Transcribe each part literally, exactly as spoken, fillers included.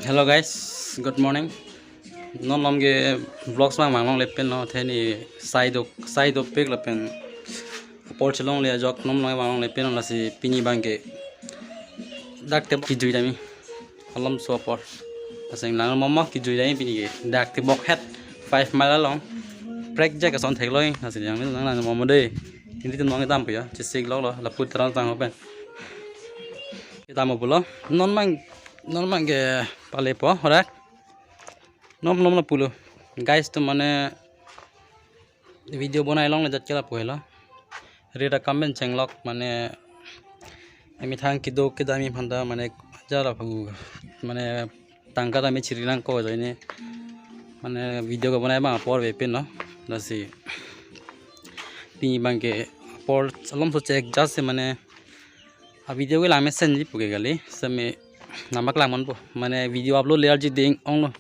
Hello guys, good morning. Non malom ke vlogs abang vang longle pen lo, the ne sai do, sai dopik lapen apor chelongle ajok non malom vang longle pen lo, lasi pini abang ke dak te kejui dami. Malomso apor. Lasi nanglang momo kejui dami pini ke. Dak te bokhet five mile along. Prek jak ason theklong, lasi nanglang momo dei. Hindi tun mong itam puya, chesik lok lo, lapu terang tang ho pen. Itam pulo, non abang, non abang ke pale po, horak. Nom nom lapulo. Guys, to mane video bonai longle jat ke lapu helo. Rira kamen chenglok mane emethang kedo kedam aphan ta mane jara phagu mane tangka ta me chiri nangkok ajoine mane video kebonai abang apor ave pen lo. Lasi pini abang ke apor malomso chek jat si mane a video ke lang mesenji pu ke kali, seme nangpaklang ponpo. Mane video upload le arji ding ong lo.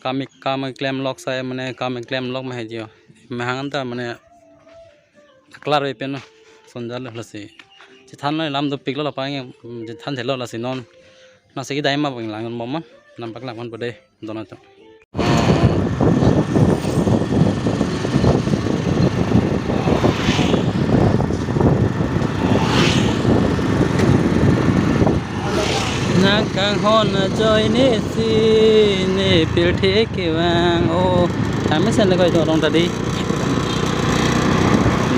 Kam ik, kam klem lok sai mane kam klem lok ma hai jo. Mahang ta mane aklar ave pen lo. Sonja lo lasi. Chethan lo lam dopik lo lapang, mm, chethan thelo lasi non. Nasi kedai ma abang lang momo. Nangpaklang ponpo dei. Donato. Nangkanghon ajoine si ne pirthe kevang o. Kami sen le koi dorong tadi.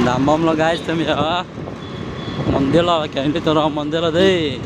Dambom lo guys, tumi ya. Mondir lo, kami dorong mondir lo dei.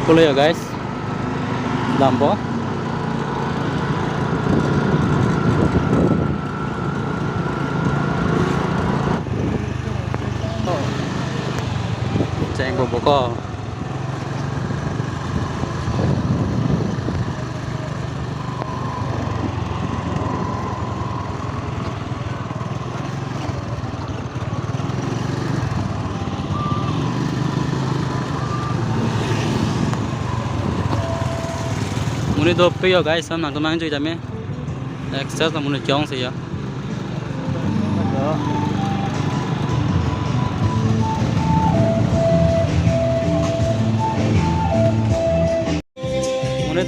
Pulo ya guys, dampo. Cheng bobo ko. Monit dopik yo guys, nangtum nangchui tame. Extra ta monit chong si yo. Monit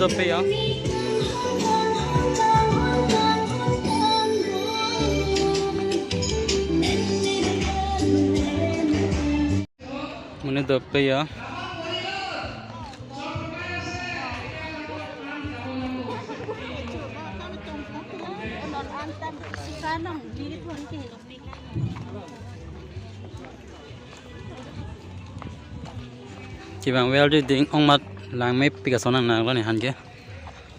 dope ya. Monit dope ya. Kevang well ding ong amat langmepik ason nang nang lo ne han ke.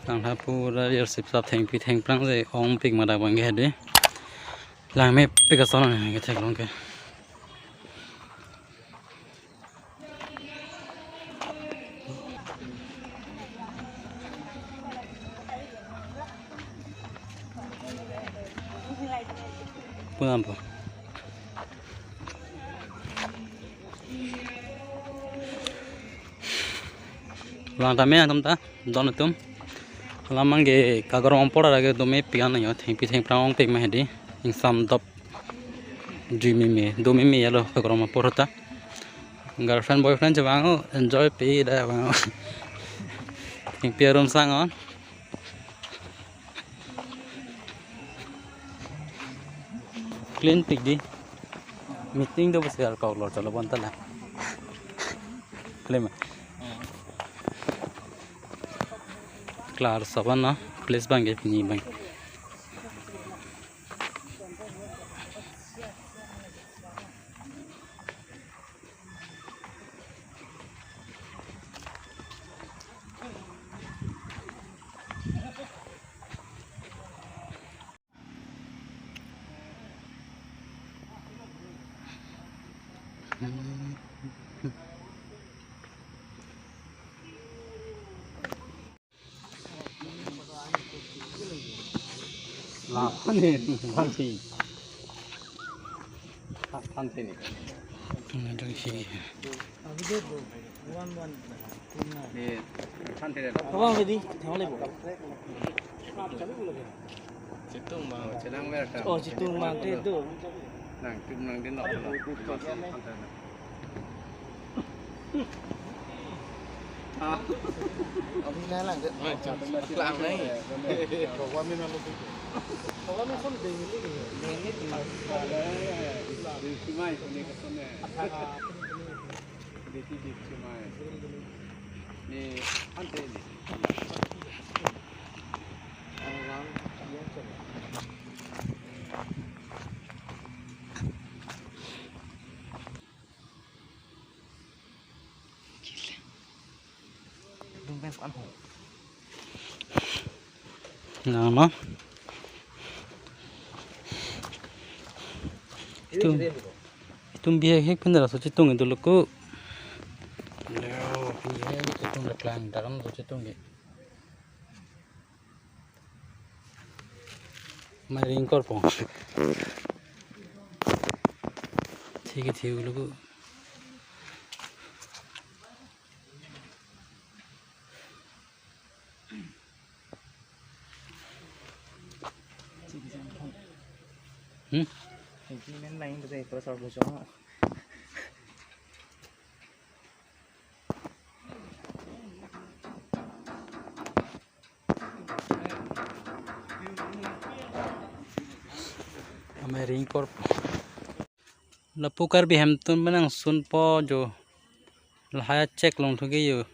Langtha pura yersip sap thengpi thengphrang je ongpik ma dak abang ke dei. Langmepik ason nang nang ke theklong ke. Punam po. Vang tame atum ta, don atum. Alam abang ke kagorong apor ra ke domepik an yo, thengpi thengphrang ongpik ma hedi. Ingsam dop. Jui meme, do meme ya lo kagorong apor ta. Girlfriend boyfriend chavang o, enjoy pe da vang o. Thengpi arum sang on. Clean pik dei. Meeting do besi al kok lor chalo bonta la. Clean. Klar saban na, place abang ke pini abang. Lah, ni, than si. Than, than si ni. Than si. Ni, than si ni. Abang ready? Thank you. Chitung mang. Chelang ver ta. Oh, chitung mang te do. Nang, chitung mang din lo. Ah. Abhi na lang de. Lang nai. Program ni na lo. Program ni son de ni. De ni. Di simai ko ni ko son ni. Di si di simai. Ni ante ni. Nang ma. Itum, itum bihek hek pen laso chitung itum lo ko. Leo, bihek chitung le klang daram so chitung ke. Amei ring korpo. Thik thik lo ko. Hmm? Amei ring korpo. Lapu Karbi hemtun pen nangsunpo jo. Lahai a-check longthu ke jo.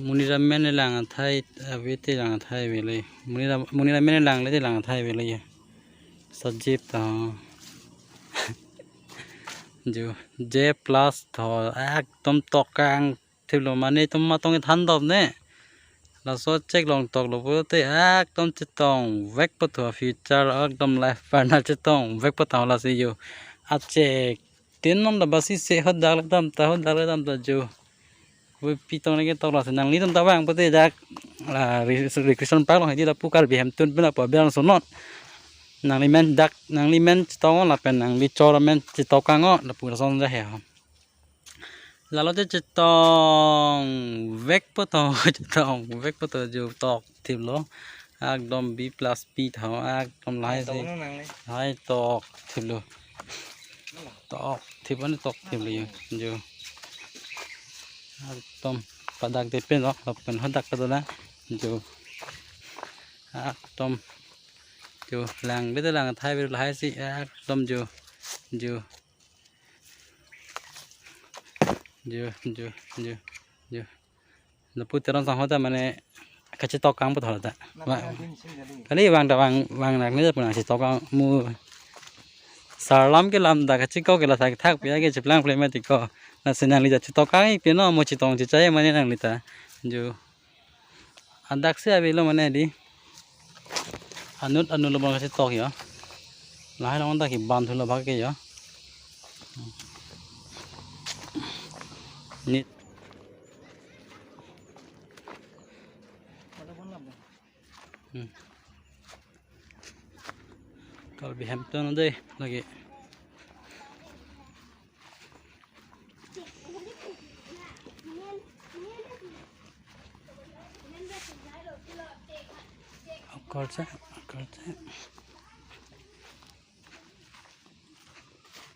Monit amen le lang athai, ave te lang athai ave le. Monit am-, monit amen le lang le te lang athai ave le jo. Sajip ta. Jo, J plus tho, ekdom tokang thiplo mane itum matong kethan dop ne. Laso check long toklo pulote ekdom chetongvekpo tho, future ekdom life partner chetongvekpo tho lasi jo. A-check tin non da basi se hadak le dam ta, hadak le dam ta jo. Wi pi tong le ketok lasi nanglitum ta vang pute dak la re-, recreation park along hedi lapu Karbi hemtun pen lapu abirang sonot. Nangli men dak, nangli men chetong lapen nangli chor amen chetokang o lapu lason ja he ho. Lalo te chetongvekpo tho, chetongvekpo tho jo tok thiplo. Ekdom B plus B tha, ekdom lahai si. Hai tok thiplo. Tok thip ani tok thiplo jo. Jo. Ekdom padak de pen ok, lapen hadak kedo na. Jo. Ekdom. Jo, lang bete lang thai bete lahai si, ekdom jo. Jo. Jo, jo, jo, jo. Lapu Teron sangho ta mane kachetok kang puthot ta. Kali vang ta vang, vang nak ni puna chetok kang mu. Sarlam ke lam ta kachiko ke la thak thak pia ke cheplang phle mati ko. Lasi nangli ta chetok kang ik pino mo chetong chechai mane nangli ta. Jo. Hadak si avelo mane di. Anut anut lo bang kachetok yo. Lahai long ta kebang thulo bhag ke yo. Ni. Hmm. Karbi hem ton dei lake. Akorte, akorte.